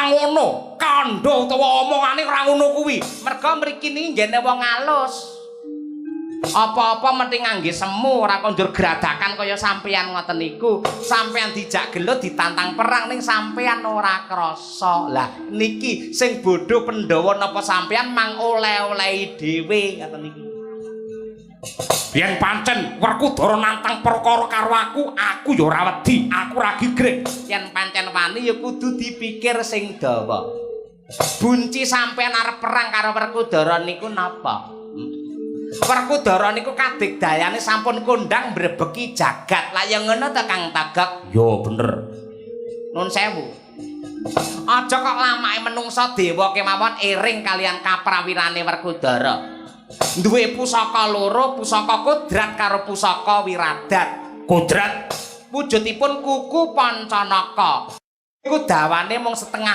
Ora ngono. Kandha utawa omongane ora ngono kuwi. Merga mriki niki nggene wong alus. Apa-apa mesti ngangge semu, ora kondur gradakan kaya sampeyan ngoten niku. Sampeyan dijak gelut, ditantang perang, ning sampeyan ora krasa. Lah niki sing bodho Pandhawa napa sampeyan mang oleh-olehi dhewe ngoten niku. Yen pancen Werkudara nantang perkara karo aku, aku ya ora wedi, aku ora gigrik. Yen pancen wani ya kudu dipikir sing dawa. Bunci sampeyan arep perang karo Werkudara niku napa? Werkudara niku kadigdayane sampun kondang mbrebeki jagat. Lah ya ngono ta, Kang Togog? Yo bener. Nun sewu. Aja kok lamake menungsa dewa kemawon ering kalian kaprawirane Werkudara. Duwe pusaka loro, pusaka kodrat karo pusaka wiradat. Kodrat wujudipun kuku Pancanaka. Iku dawane mung setengah